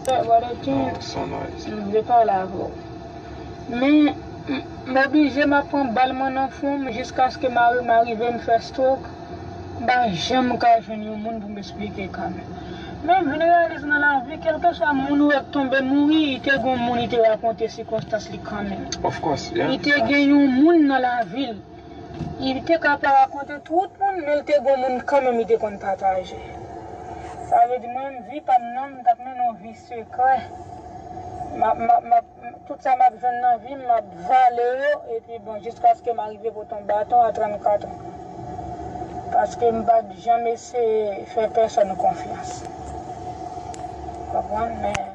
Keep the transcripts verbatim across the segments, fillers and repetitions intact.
Brother King, m vle pale avè w. Men, m, m oblije m ap pran bal mwen nan fwon m jiskaske mari m arive m fè stroke. M pa janm ka jwenn yon moun pou m esplike ka m. Men, m vin reyalize nan lavi, kèlkeswa moun ou wè k tonbe mouri, li te gon moun li te rakonte sikonstans li kanmenm. Of course, yeah. Li te gen yon moun nan lavi l. Li te ka pa rakonte tout moun, men l te gon moun kanmenm li te konn pataje. Sa vle di mwen, vi pa m nan, m t ap mennen yon vi sekrè. M ap, m ap, m ap, tout sa m ap jwenn nan vi m, m ap vale yo, epi bon, jiskaske m arive pote yon baton a trannkat an. Paske m pa t janm eseye fè pèsòn konfyans. Konprann? Men,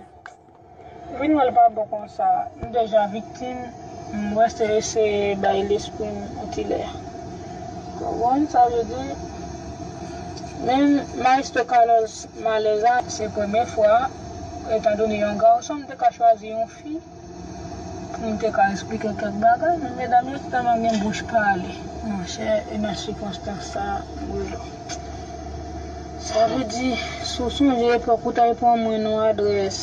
vin wè l pa bon konsa. M deja viktim, m wè se eseye bay lespri m yon ti lè. Konprann sa vle di? Men Maestro Carlos Malèza, se premye fwa, etandone yon gason, m te ka chwazi yon fi pou m te ka esplike kèk bagay, men medam yo tèlman gen bouch pale. Monchè, e nan sikonstans sa, mwen Sa vle di, si w sonje epòk ou t al pran mwen nan adrès,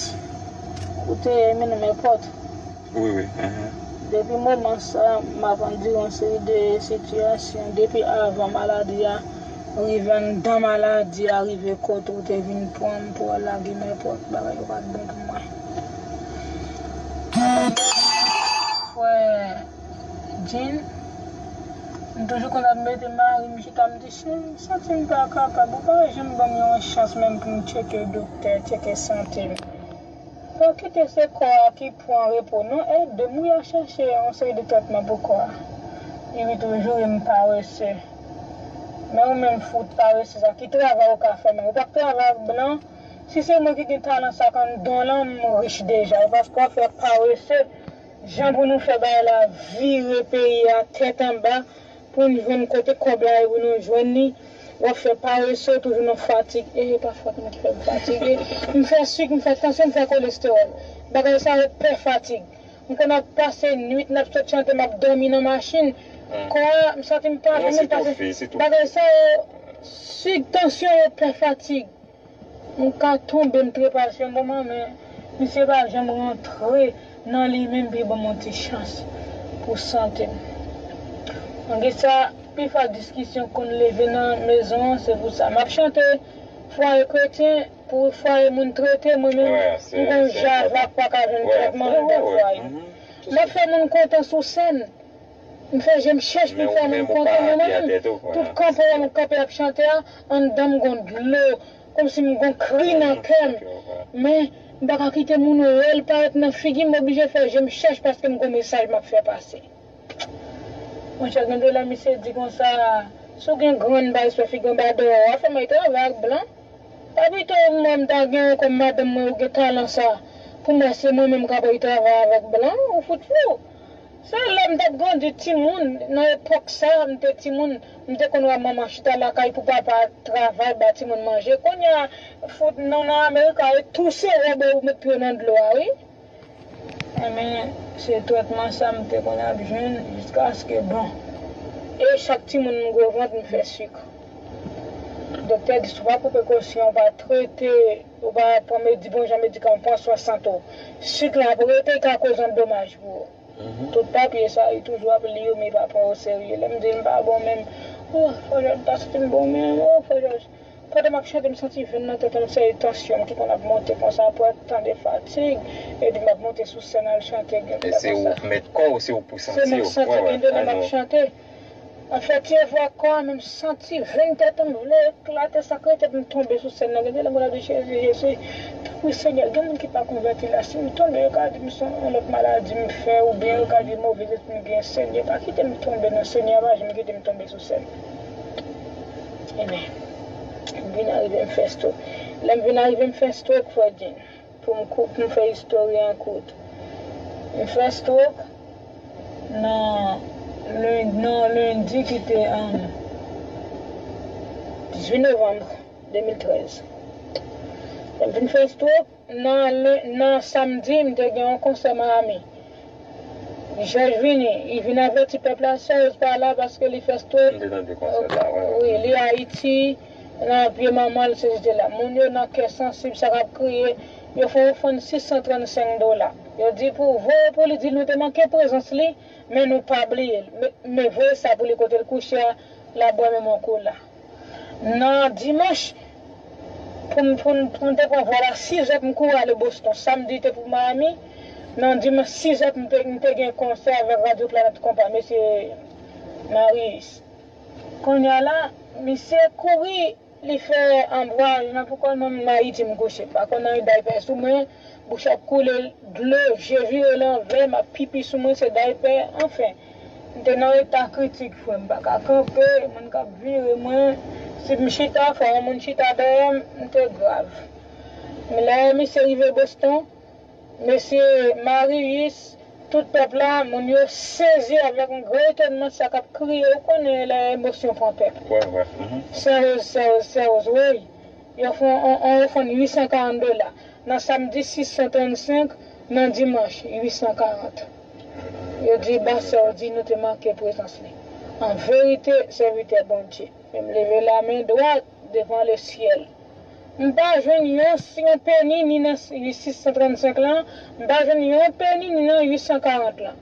ou te mennen m nenpòt. Wi, wi. Depi moman sa, m ap andire yon seri de sitiyasyon. Depi avan maladi a rive, anndan maladi a rive kote ou te vin pran m pou al lage m nenpòt, bagay yo pa t bon pou mwen. Frè Jean, m toujou konn ap mete mari m chita, m di, "Cheri, m santi m pa kapab, ou pa janm ban m yon chans menm pou m tcheke doktè, tcheke sante m." Ou kite se kò a ki pran repo, non, ede m wi a chèche yon seri de tretman pou kò a. Epi toujou, e m parese. Men ou menm fout parese sa, ki travay ou ka fè menm? Ou pa k travay ak blan? Si se mwen ki gen talan sa k anndan w lan, m rich deja. E paske w ap fè parese. Jan pou nou fè bagay la vire peyi a tèt anba, pou n jwenn kote kòb la ye, pou nou jwenn li, w ap fè parese, w toujou nan fatig. E, e pa fòt mwen ki fè m fatige. M fè sik, m fè tansyon, m fè kolestewòl. Bagay sa yo pè fatig. M konn ap pase nwit, n ap sot chante, m ap dòmi nan machin. Kò a, m santi m pa byen, m pase. Bagay sa yo, sik, tansyon yo pè fatig. M ka tonbe, m trepase yon moman, men misye pa janm rantre nan li menm pou l ban m yon ti chans pou sante m. Malgre sa, pifwa diskisyon konn leve nan mezon an, se pou sa. M ap chante fwaye kretyen pou fwaye moun trete, mwen menm, m gon java k pa ka jwenn trètman anndan fwaye. M ap fè moun kontan sou sèn. M fè je m chèch pou m fè moun kontan, men mwen menm, tout kanpe a m kanpe ap chante a, anndan m gon dlo, kòmsi m gon kri nan kè m. Men, m pa ka kite moun wè l parèt nan figi m, m oblije fè je m chèch paske m gon mesaj m ap fè pase. Monchè, gen de lè misye di konsa, si w gen grann bay sou figi anba dèyè w, w ap fè m al travay ak blan. Pa pito mwen m ta gen yon kòm madanm mwen ou gen talan sa. Pou mwen se mwen menm k ap al travay avèk blan, ou fout fou. Se lè m t ap grandi timoun, nan epòk sa, m te timoun, m te konn wè manman chita lakay pou papa travay ba timoun manje. Kounye a, fout nou nan Amerik a, e touse wòb ou met pye w nan dlo a, wi. Enben, se trètman sa m te konn ap jwenn jiskaske, bon. E chak timoun m gwo vant, m fè sik. Doktè di, si w pa pran prekosyon, w pa trete, ou pa pran medi-, bon jan medikaman, pran swen sante w, sik la ap rete, li ka koz yon domaj pou ou. Tout papye sa, li toujou ap li yo, men li pa pran yo serye. Lè m di l m pa bon menm, oh, Frè Jòj, m pa santi m bon menm, oh, Frè Jòj. Pandan m ap chante, m santi venn nan tèt mwen, se tansyon m ki konn ap monte konsa, apre tan de fatig, epi m ap monte sou sèn al chante, gen de lè konsa. E se ou k mèt kò w, se ou k pou santi w. Se mwen k santi, gen de lè m ap chante. M ap fè ti efò ak kò a, men m santi venn tèt mwen vle eklate, sa k rete pou m tonbe sou sèn nan. Gen de lè m konn ap di, Jezi, Jezi, tanpri Senyè, gen moun ki pa konvèti la, si m tonbe, yo ka di m se yon lòt maladi m fè, oubyen yo ka di move lespri m gen, Senyè, pa kite m tonbe non, Senyè, pa janm kite m tonbe sou sèn. Enben, m vin arive m fè stroke. Lè m vin arive m fè stroke, Frè Jean, pou m kou-, pou m fè istòri an kout. M fè stroke nan len-, nan lendi ki te, um, dizuit novanm de mil trèz. Lè m vin fè stroke, nan len-, nan samdi, m te gen yon konsè Miami. Jòj vini, li vin avèti pèp la, Serge pa la paske li fè stroke. M te tande konsè sa, wi. Wi, li Ayiti, nan pye manman l, se jete la. Moun yo nan kè sansib, sa k ap kriye, Yo fè ofrann sis san trannsenk dola. Yo di pou voye pou li, di nou te manke prezans li, men nou pa bliye l. Men, men voye sa pou li kote l kouche a, l ap bwè menm yon kola. Nan dimanch, pou m, pou m, pou m te pran vòl a sizè pou m kouri ale Boston. Samdi te pou Miami. Nan dimanch sizè pou m te, m te gen konsè avèk Radyo Planèt Konpa, mesye Marius. Kounye a la, misye kouri, li fè an vwayaj nan pou kò l, mwen menm Ayiti m kouche. M pa konn anyen daypè sou mwen, bouch ap koule dlo, je vire lanvè, m ap pipi sou mwen, se daypè, anfen. M te nan eta kritik, frè m, m pa ka kanpe, moun k ap vire mwen, si m chita, fò yon moun chita dèyè m, m te grav. Men lè misye rive Boston, mesye Marius, tout pèp la, moun yo sezi avèk yon gran etònman, sa k ap kriye, ou konnen lè emosyon pran pèp. Wè, wè. Mhm. Sèyoz, sèyoz, sèyoz, wi. Yo fè yon, yon, yon ofrann uit san karant dola. Nan samdi sis san trannsenk, nan dimanch uit san karant. Yo di, ba sè w di nou te manke prezans li. An verite, sèvitè Bondye. Men m leve lamen dwat devan lesyèl. M pa jwenn yon, yon peni ni nan uit san trannsenk lan, m pa jwenn yon peni ni nan uit san karant lan.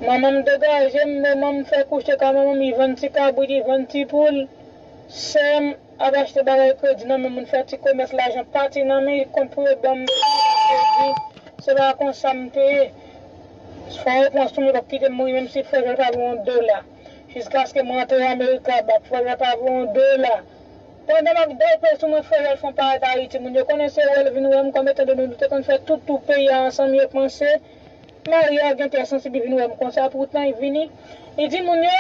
Manman m degaje m, manman m fè kouche kay manman m, li vann ti kabrit, li vann ti poul. Sè m ap achte bagay kredi nan men moun, fè ti komès, lajan pati nan men, li kont pou yo ban m kredi. Se pa konsa m te ye. Fò yo pran sou mwen, yo p ap kite m mouri, menm si frè Jòl pa voye yon dola. Jiskaske mwen antre Amerika, ba frè Jòl pa voye yon dola. Pandan m ap dèype sou mwen, frè Jòl fè yon parèt Ayiti. Moun yo konnen se wè l vin wè m, kòm etan done nou te konn fè tout tou peyi a ansanm, yo panse Maria gen kè sansib, li vin wè m konsa, poutan li vini. Li di moun yo,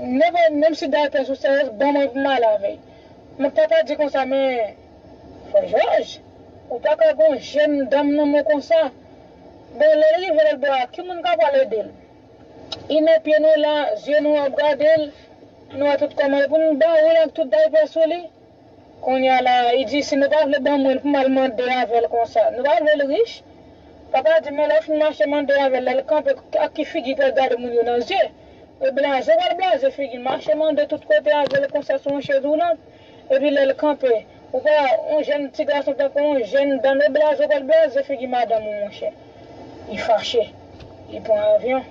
nenpòt, menm si daypè sou sèyèz, ban mwen pou m ale avè l. Men papa di konsa, men, frè Jòj, ou pa ka gon jèn dam nan men w konsa. Bon, lè l rive lòt bò a, ki moun k ap pral ede l? Li nan pye nou la, zye nou ap gade l, nou wè tout kòman l, pou nou ba ou l ak tout daypè sou li. Kounye a la, li di, si nou pa vle ban mwen l pou m al mande avè l konsa, nou pa vle l rich? Papa di, men lè w fin mache mande avè l, lè l kanpe, ak ki figi l pral gade moun yo nan zye? E blaze w pral blaze figi l, mache mande tout kote avè l konsa sou yon chèz woulant. Epi lè l kanpe, ou pa wè yon jèn ti gason tankou yon jèn dam, e blaze w pral blaze figi madanm ou, monchè. Li fache. Li pran avyon.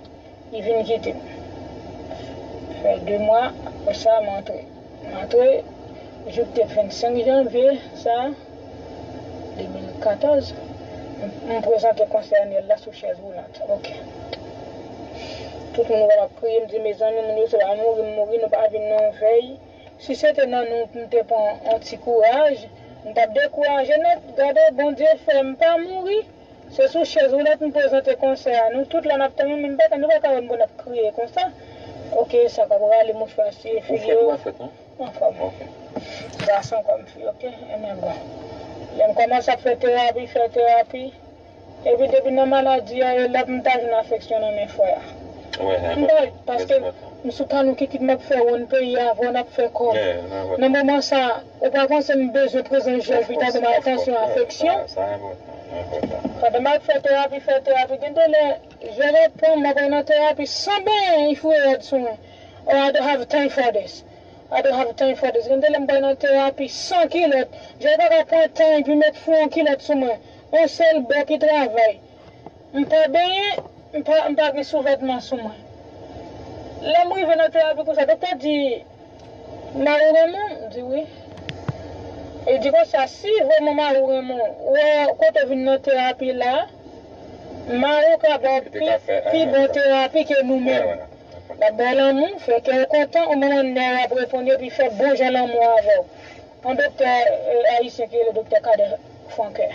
Li vin kite m. Fè de mwa, apre sa, m antre. M antre, jou k te vennsenk janvye, sa, de mil katòz, m, m prezante konsè anyèl la sou chèz woulant. Ok. Tout moun wè m ap kriye, m di, mezanmi, moun yo se pa mouri m mouri, nou pa vin nan yon vèy. Si se te nan nou, m te pran yon ti kouraj, m t ap dekouraje nèt. Gade, Bondye fè m pa mouri. Se sou chèz woulant m prezante konsè a. Nou tout la n ap tann, men m pa, nou pa ka wè m pou n ap kriye konsa. Ok, sa k ap rale mouchwa siye figi yo. Ou fèt, ou pa fèt, non? Anfòm. Ok. Gason kòm fi, ok? Ebyen bon. Lè m kòmanse ap fè terapi, fè terapi. Epi depi nan maladi a, e lòt m ta jwenn afeksyon nan men frè a. Wi, se enpòtan. Paske m sou talon kikit, m ap fè wonn peyi a, avè w n ap fè kòb. Nan moman sa, ou pa panse m bezwen prezans Jòj pou ta ban m atansyon, afeksyon? Sa, sa enpòtan, enpòtan. Pandan m ap fè terapi, fè terapi, gen de lè, Jòj ap pran m, m ap nan terapi san benyen, li foure rad sou mwen. Oh, I don't have time for this. I don't have time for this. Gen de lè m pral nan terapi san kilòt. Jòj pa ka pran tan epi met fou yon kilòt sou mwen. Yon sèl bò ki travay. M pa benyen, m pa, m pa gen souvètman sou mwen. Lè m rive nan terapi konsa, doktè di, mari w renmen w? M di wi. Li di konsa, si vrèman mari w renmen w, ou wè kote w vin nan terapi la, mari w ka ba w pi, pi bon terapi ke nou menm. L ap ba w lanmou, fè kè w kontan, ou manman nèg ap reponn yo, epi fè bon jan lanmou avè w. Yon doktè, eh, ayisyen ki rele doktè Kadè Frankè.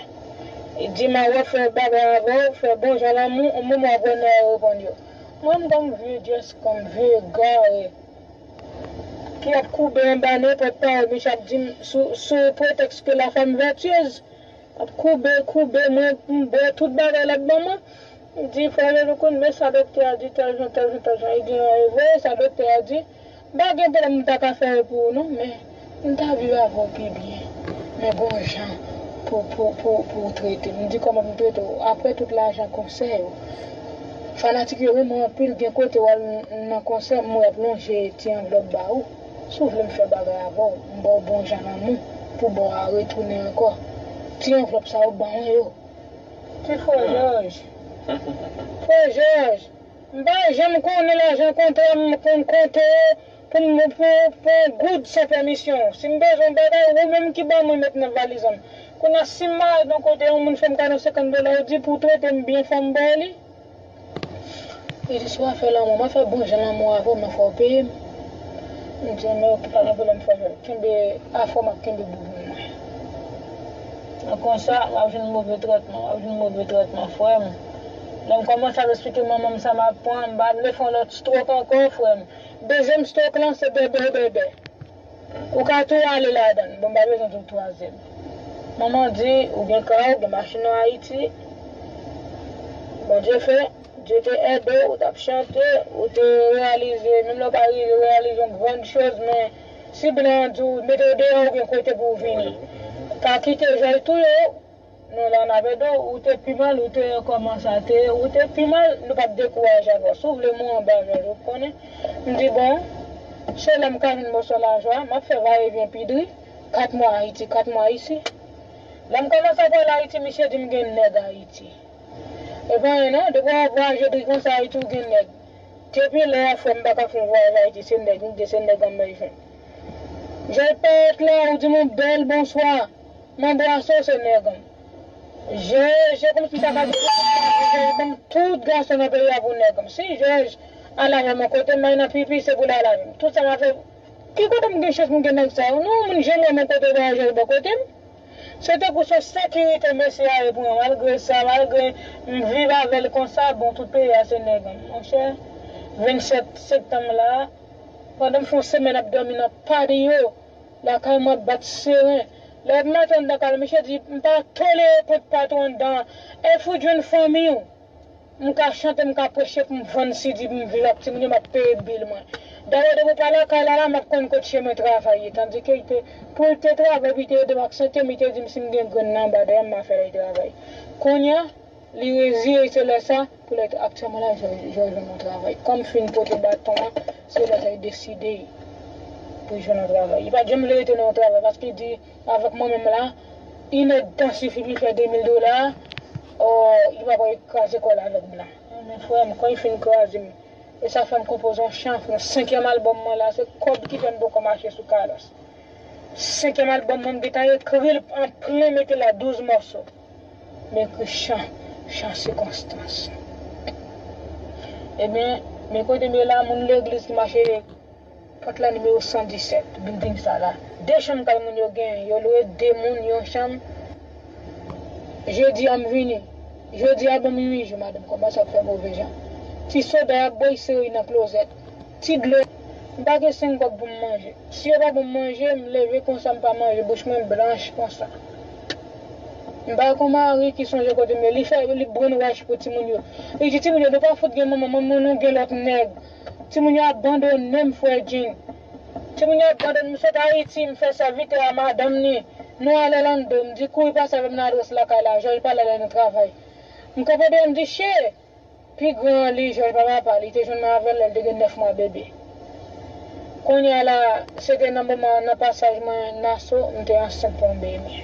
Li di, "Ma wè fè bagay avè w, fè bon jan lanmou, yon moman w ap wè nèg yo reponn yo." Mwen, m kòm vye dyès, kòm vye gare, ki ap koube anba nenpòt pawòl misye ap di m sou, sou pretèks ke la femme vertueuse. Ap koube, koube mwen, m bwè tout bagay l ap ban mwen. M di, "Frè Jean-Louis, men sa doktè a di, tèl jan, tèl jan, tèl jan." Li di, "An, e vre, sa doktè a di." M pa gen pwoblèm, m ta ka fè l pou ou non, men m ta viv avè w pi byen. Men gon jan pou, pou, pou, pou w trete m. M di, "Kòman pou m trete w?" Apre tout lajan konsè yo, fanatik yo renmen w anpil, gen kote w al nan konsè, m wè y ap lonje ti anvlòp ba ou. Si w vle m fè bagay avè w, m ba w bon jan lanmou pou ba w a retounen ankò. Ti anvlòp sa yo ban mwen yo. Ti frè Jòj. Frè Jòj, m pa janm konnen lajan kontra m konn konte pou m pou pou yon goud san pèmisyon. Si m bezwen yon bagay, ou menm ki ban mwen met nan valiz an. Kounye a si m al nan kote yon moun fè m kado senkant dola, ou di pou trete m byen fò m ba w li. Li di si w a fè lanmou, m a fè bon jan lanmou avè w, men fò w peye m. M di men ok, pa gen pwoblèm frè Jòj. Kenbe afè w, m ap kenbe boubou mwen. Nan konsa, m ap jwenn move trètman, m ap jwenn move trètman frè m. Lè m kòmanse ap esplike manman m sa m ap pran, m pa vle fè yon lòt stroke ankò frè m. Dezyèm stroke lan se bèbè bèbè. Ou ka tou ale ladan l. Bon, m pa bezwen tou twazyèm. Manman di ou gen kay, ou gen machin nan Ayiti. Bondye fè, Dye te ede w, ou t ap chante, ou te reyalize, menm lè w pa rive reyalize yon grann choz, men si blan an di w mete w deyò, ou gen kote pou w vini. Pa kite Jòj touye w. Non, la n ap ede w, ou te pi mal, ou te kòmanse a te, ou te pi mal, nou p ap dekouraje avè w. Si w vle mwen anba Jòj, ou konnen. M di bon, se lè m ka jwenn moso lajan, m ap fè vayevyen pi dri, kat mwa Ayiti, kat mwa isi. Lè m kòmanse ap al Ayiti, misye di m gen nèg Ayiti. E pa anyen non, depi w ap vwayaje dri konsa Ayiti, ou gen nèg. Depi lè a, frè m, m pa ka fè yon vwayaj Ayiti, se nèg m gen, se nèg an m bezwen. Jòj parèt la, ou di m yon bèl bonswa. M anbrase w, se nèg an m. Je, je kòmsi m ta ka di, je, kòm tout gason nan peyi a pou nèg an m. Si Jòj al avè m yon kote, m al nan pipi, se pou l al avè m. Tout sa m ap fè, ki kote m gen chans pou m gen nèg sa yo? Non, moun janm wè m yon kote, pa Jòj bò kote m. Se tankou se sekirite mesye a ye pou mwen. Malgre sa, malgre m viv avè l konsa, bon, tout peyi a se nèg an m. Monchè, vennsèt septanm la, pandan m fè yon semèn ap dòmi nan patio, lakay mwen ap bat seren. Lè m antre anndan kay la, misye di, m pa tolere kont patwon anndan an. Efi w jwenn fanmi w. M ka chante, m ka preche pou m vann sidi, pou m viv ak timoun yo, m ap peye bil mwen. Dayè, depi w pa lakay la, la, m ap konn kot chemen travay ye. Tandike li te, pou l te travay, pou li te ede m ak sante m, li te di m si m gen grenn nan anba dèyè m, m a fè l travay. Kounye a, li reziye, se lè sa, pou lè aktyèlman la, Jòj, Jòj jwenn yon travay. Kòm fin pote baton an, se lè sa li deside pou l jwenn yon travay. Li pa t janm vle rete nan yon travay, paske li di, avèk mwen menm la, inèdtan sifi pou l fè de mil dola, o, li pa pral kraze kò l avèk blan. Men frè m, kan li fin kraze m, e sa fè m konpoze yon chan, yon senkyèm albòm mwen la, se kòb ki fè m poko mache sou kalòs. Senkyèm albòm mwen, m gentan ekri l an plen, mete la douz mòso. M ekri chan, chan sikonstans. Ebyen, men kote m ye la, moun legliz ki mache pòt la nimewo san disèt, bilding sa la. De chanm kay moun yo genyen, yo lwe de moun yon chanm. Jedi a m vini. Jodi a ban m ui jou, madanm kòmanse ap fè move jan. Ti soda y ap bwè, y sere nan klozèt. Ti dlo. M pa gen senk kòb pou m manje. Si yo pa ban m manje, m leve konsa, m pa manje, bouch mwen blanch konsa. M pa kon mari ki sonje kote m ye. Li fè, li brainwash pou timoun yo. Li di timoun yo, nou pa fout gen manman, manman nou gen lòt nèg. Timoun yo abandone m, frè Jean. Timoun yo abandone m, m sot Ayiti, m fè sèvitè a madanm ni. Nou al Orlando, m di kouri pase avè m nan adrès lakay la, Jòj pa la lè nan travay. M kanpe deyò, m di, che! Pi gran an li, Jòj pa papa, li te jwenn mwen avè l lè l te gen nèf mwa bebe. Kounye a la, se te nan moman nan pasaj mwen Naso, m te ansent pou yon bebe.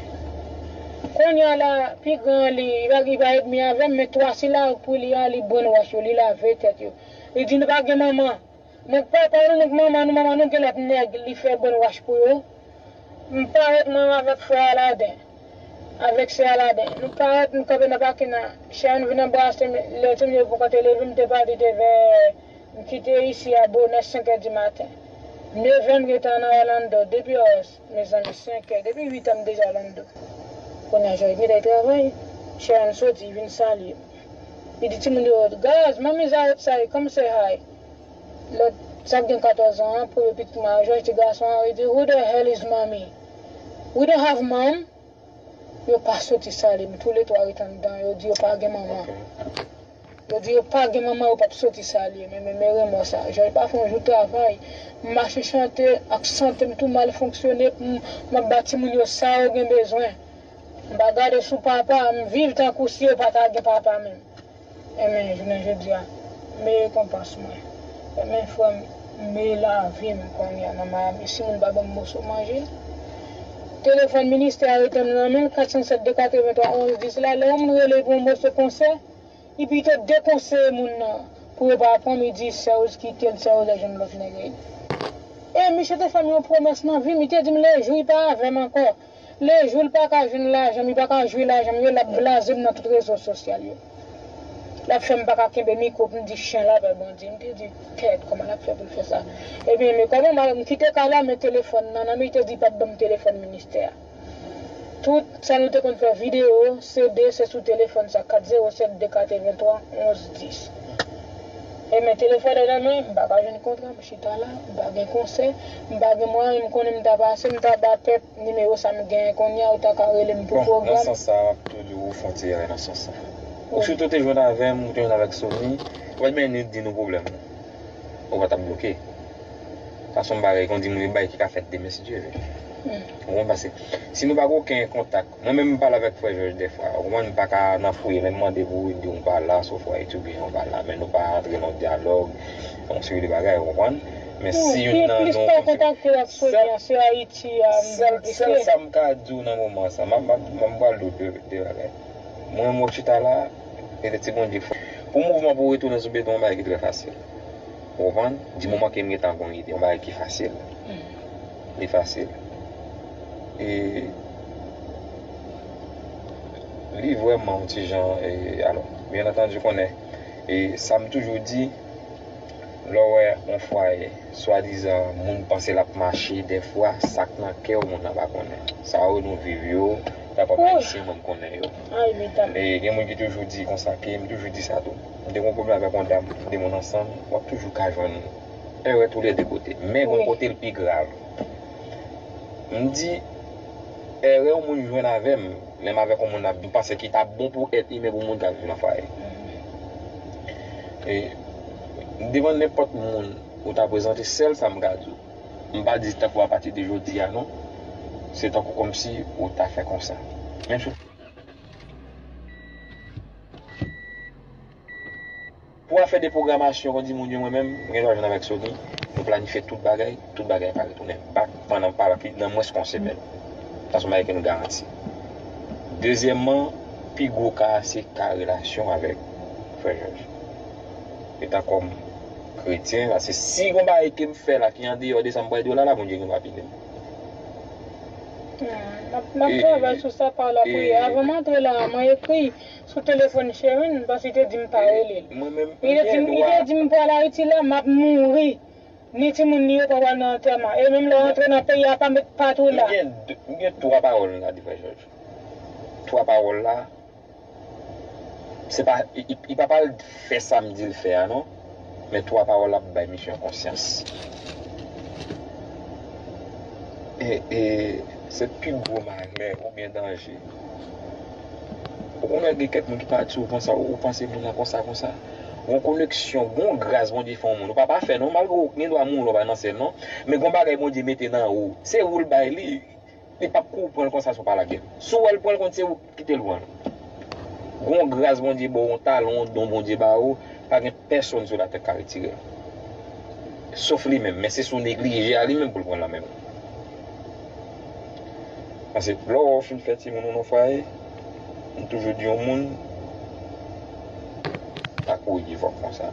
Kounye a la, pi gran an li, li pa, li pa edmi avè m, men twa sila pou li a, li brainwash yo, li lave tèt yo. Li di nou pa gen manman. Nèg papa nou, nèg manman nou, manman nou gen lòt nèg, li fè brainwash pou yo. M parèt mwen avèk frè Aladen, avèk sè Aladen. Nou parèt, nou kanpe nan pakin nan. Sharon vin anbrase m, lè timoun yo poko te leve, m te pati te vè, m kite isi a bonè senk è di maten. Neve m gentan nan Orlando, depi os, mezanmi, senk è, depi uit è m deja Orlando. Kounye a, Jòj gentan travay, Sharon soti, vin salye m. Li di timoun yo, guys, mommy's outside, come say hi. Lòt, sa gen katòz an an, premye pitit mwen an, Jòj ti gason an, li di, who the hell is mommy? We don't have mom. Yo pa soti salye m, toulètwa ret anndan, yo di yo pa gen manman. Yo di yo pa gen manman, yo p ap soti salye m, men, men, men renmò sa. Jòj pa fè yon jou travay, m mache chante, ak sante m tou mal fonksyone, m, m ap ba timoun yo sa yo gen bezwen. M pa gade sou papa, m viv tankou si yo pa ta gen papa menm. Enben, jounen jodi a, m e rekonpans mwen. Enben, frè m, m e lavi m kounye a nan Miami. Si moun pa ban m moso manje, Telefòn ministè a rete nan men l, kat san sèt de katrevenntwa onz dis la, lè yon moun rele pou yon moso konsè, li pito dekonseye moun nan pou yo pa pran m, li di Serge kite l, Serge al jwenn lòt nèg. E misye te fè m yon pwomès nan vi m, li te di m lejou li pa avè m ankò, lejou l pa ka jwenn lajan m, li pa ka jwe lajan m yo, l ap blaze m nan tout rezo sosyal yo. L ap fè m pa ka kenbe mikwo pou m di chen la pè Bondye. M te di, tèt, kòman l ap fè pou l fè sa? Ebyen, men kòman m, m kite kay la, men telefòn nan nan men, li te di l p ap ban m telefòn ministè a. Tout sa nou te konn fè videyo, C D, se sou telefòn sa, kat zewo sèt de katrevenntwa onz dis. E men telefòn nan nan men, m pa ka jwenn kontra, m chita la, m pa gen konsè, m pa gen mwayen, m konnen m ta pase, m ta ba pèp nimewo sa m genyen kounye a, ou ta ka rele m pou Bon, nan pwogram. Sans sa, m ap toujou fè yon ti erè nan sans sa. Ou Wi. Sitou te jwenn avè m, ou te jwenn avèk Sony, ou pa t menm di nou pwoblèm ou. Ou pa t ap bloke. Sa se yon bagay, kon di moun, yon bagay ki ka fèt demen, si Dye vle. Mm. Ou konprann? Paske si nou pa gen okenn kontak, mwen menm m pale avèk frè Jòj dèfwa, ou konprann, m pa ka nan fouye, menm mande pou ou, di w m pa la, sou fwa etidyan ou pa la, men nou pa antre nan dyalòg, yon seri de bagay, ou konprann? Men si youn nan nou kontakte l ak Sony an, se Ayiti a m sèl, sèl sa m ka di w nan moman sa, m ap, m ap, m ap pral di w de, de bagay. Mwen, mwen chita la, e ti Bondye fò. Pou mouvman pou retounen sou beton, yon bagay ki trè fasil. Ou konprann? Di moman ke m gentan gon ide, yon bagay ki fasil. Li fasil. E li vrèman yon ti jan, e, alò, byen antandi, konnen, e sa m toujou di, lè w wè yon fwaye, swadizan, moun panse l ap mache, dèfwa, sa k nan kè w, moun nan pa konnen. Sa yo nou viv yo, ta pèp ayisyen, mwen m konnen yo. E gen moun ki toujou di konsa, ke m toujou di sa tou. M te gen yon pwoblèm avèk yon dam, de moun ansanm, w ap toujou ka jwenn erè toulède kote. Men gon kote l pi grav. M di, erè yon moun jwenn avè m, lè m avèk yon moun ap, m panse ki t ap bon pou èt imen pou moun k ap viv nan fwaye. E, devan nenpòt moun ou ta prezante, sèl sa m ka di w. M pa di tankou apati de jodi a non. Se tankou kòmsi ou ta fè konsa. Menm si Pou afè de pwogramasyon, kon di moun yo, mwen menm, m gen dwa jwenn avèk Sony, nou planifye tout bagay, tout bagay pa retounen bak pandan pa nan mwens ke yon semèn. Sa se yon bagay ke nou garanti. Dezyèmman, pi gwo ka a se ka relasyon avèk frè Jòj. Etan kòm kretyen, paske si gon bagay ke m fè la ki andeyò de sa m pral di w la, la, Bondye gen dwa pini m. Hmm, m ap, m ap travay sou sa pa lapriyè. Avan m antre la, mwen ekri sou telefòn Sherine, paske li te di m pa rele l. Li te di m, li te di m pral Ayiti la, m ap mouri. Ni timoun li yo pa pral nan antèman. E menm lè w antre nan peyi a, pa met pat ou la. M gen de, m gen twa pawòl m ka di frè Jòj. Twa pawòl la, se pa, li, li, li pa pral fè sa m di l fè a non. Men twa pawòl la ap bay misye konsyans. E, e, se pi gwo malè oubyen danje. Ou konnen gen kèk moun ki pa di w konsa, ou panse moun nan konsa, konsa. Gon koneksyon, gon gras Bondye fè yon moun. Ou pa pafè non, malgre w gen dwa mouri, w pa nan syèl non. Men gon bagay Bondye mete nan ou. Se ou l bay li. Li p ap kou pran l konsa si w pa lage l. Si w wè l pran l, konn se ou ki kite l pran l. Gon gras Bondye ba w, yon talan, yon don Bondye ba ou, pa gen pèsonn sou latè k ka retire l. Sof li menm, men se si w neglije a li menm pou l pran l nan men w. Paske lè w fin fè timoun ou nan fwaye, m toujou di yon moun, pa kouri pi fò konsa.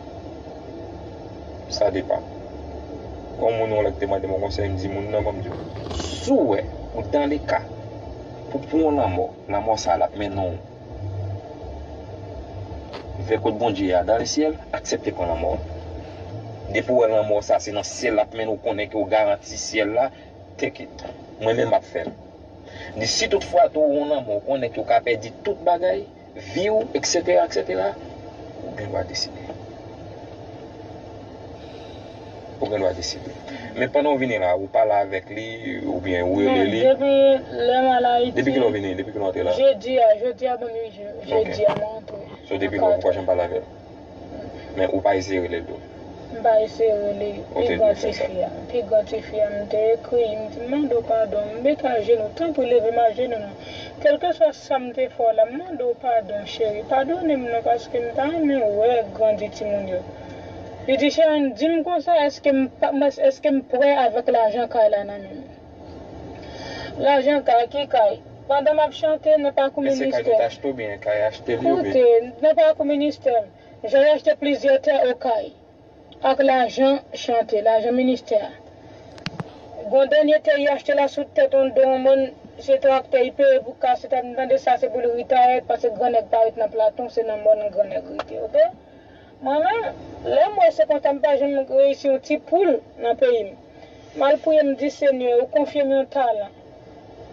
Sa depann. Gon moun yon lè ki te mande m yon konsèy, m di moun nan, ban m di w. Si w wè, ou dans le cas, pou pran yon lanmò, lanmò sa l ap mennen w vè kot Bondye a, dans le ciel, aksepte pran lanmò. Depi w wè lanmò sa se nan syèl l ap mennen w, konnen ke w garanti syèl la, take it. Mwen menm m ap fè l. Di si tout fwa tou ou nan lanmò, ou konnen ke w ka pèdi tout bagay, vi w, etsetera, etsetera, ou gen dwa deside. Ou gen dwa deside. Men pandan w vini la, ou pale avèk li, oubyen ou rele li. Depi lè m al Ayiti. Depi kilè w vini? Depi kilè w antre la? Jedi a, jodi a, bon, wi, je-, jedi a, mwen antre. So, depi lè w pa janm pale avè l? Men ou pa eseye rele l tou? M pa eseye rele l. Pi gran tifi a, pi gran tifi a, m te ekri, m di, m mande w padon, m met ajenou, tanpri leve m ajenou non. Kèlkeswa sa m te fè w la, m mande w padon, cheri, padone m non, paske m ta renmen wè grandi timoun yo. Li di, Sherine, di m konsa, èske m pa, èske m prè avèk lajan kay la nan men m? Lajan kay, ki kay? Pandan m ap chante nan pakou ministè. Koute, nan pakou ministè, Jòj achte plizyè tè Okay ak lajan chante, lajan ministè a. Gon dènye tè li achte la sou tèt yon do yon mòn, se traktè li peye pou kase tèt, m tande sa se pou l retire, paske gran nèg pa ret nan Platon, se nan mòn gran nèg rete, oke? Mwen menm, lè m wè se konsa m pa janm reyisi yon ti poul nan peyi m. M al priye, m di, Senyè, ou konfye m yon talan.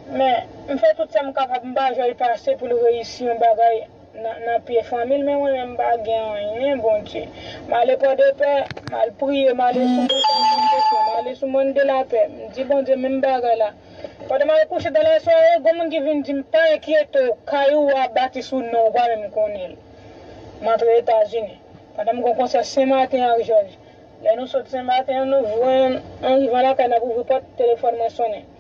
Men, m fè tout sa m kapab, m pa jwenn pase pou l reyisi yon bagay nan, nan pye fanmi l, men mwen menm m pa gen anyen, Bondye. M ale Pòdepè, m al priye, m ale sou Montay Santefè, m ale sou Mòn de Lapè, m di, Bondye, menm bagay la. Pandan m al kouche dan lasware, gon moun ki vin di m, pa enkyete w, kay ou a bati sou non w, ou pa menm konnen l. M antre Etazini. Pandan m gon konsè Senmaten ak Jòj. Lè nou sot Senmaten an, nou voye an, an rivan lakay, n ap ouvri pòt, telefòn mwen sonnen.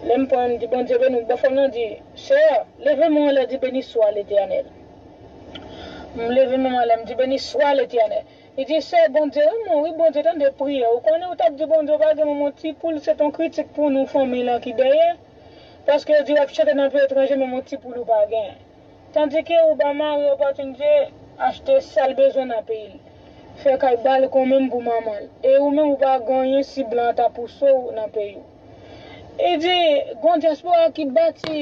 Lè m pran, m di, Bondye beni w. Bòfrè m nan di, Sè, leve men w anlè, di, Beni swa Letènèl. M leve men m anlè, m di, Beni swa Letènèl. Li di, Sè, Bondye renmen w, wi, Bondye tande priyè w. Ou konnen, ou t ap di Bondye ou pa gen menm yon ti poul, se t on kritik pou nou, fanmi lan ki dèyè. Paske yo di w ap chante nan peyi etranje, menm yon ti poul ou pa gen. Tandike ou ba mari opòtinite achte sa l bezwen nan peyi l. Fè kay balkon menm pou manman l. E ou menm ou pa gen anyen si blan an ta pouse w nan peyi w. E di, gon dyaspora ki bati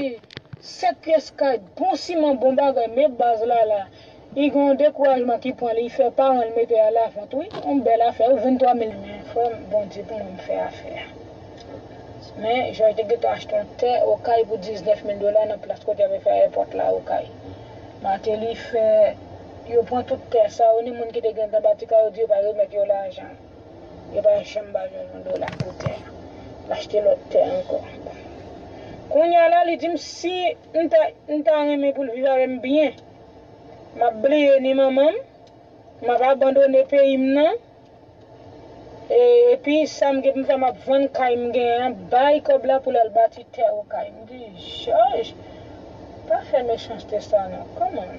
sèt pyès kay, bon siman, bon bagay, men baz la la. Li gen yon dekourajman ki pran li, li fè paran l mete a lavant, wi. Yon bèl afè, wi, venntwa mil, men frè m, Bondye pou mwen, m fè afè a. Men, Jòj te gentan achte yon tè Okay pou diznèf mil dola nan plas kote y ap fè ayewopò la Okay. Martelly fè, yo pran tout tè sa yo, ni moun ki te gentan bati kay yo di yo pa remèt yo lajan. Yo pa janm ba yo yon dola pou tè a. L achte lòt tè ankò. Kounye a la, li di m si m ta, m ta renmen pou l viv avè m byen, m ap bliye ni manman m, m ap abandone peyi m nan. E, epi sa m gen pou m fè, m ap vann kay m genyen an, bay kòb la pou l al bati tè Okay. M di, Jòj, pa fè mechanste sa non. Kòman?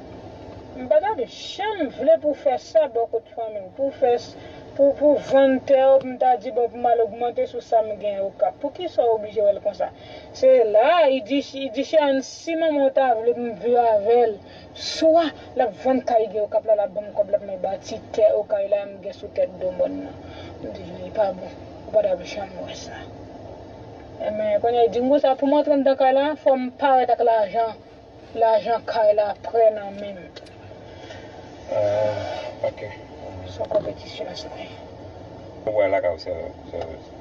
M pa ta janm vle pou w fè sa bò kot fanmi w, pou w fè s-, pou, pou w vann tè w, pou m ta di, bon, pou m al ogmante sou sa m genyen Okay. Poukisa w oblije wè l konsa? Se la, li di, li di, Cheyenne, si manman w ta vle pou m viv avè l, swa l ap vann kay gen Okay la, l ap ban m kòb la pou mwen bati tè Okay la m gen sou tèt do mòn nan. M di, li pa bon. Ou pa t ap janm wè sa. Enben, kounye a, li di m konsa, pou m antre anndan kay la, fò m parèt ak lajan, lajan kay la prè nan men m. Ah, ok. Se yon konpetisyon sa ye. Ou wè lakay ou, sè, sè.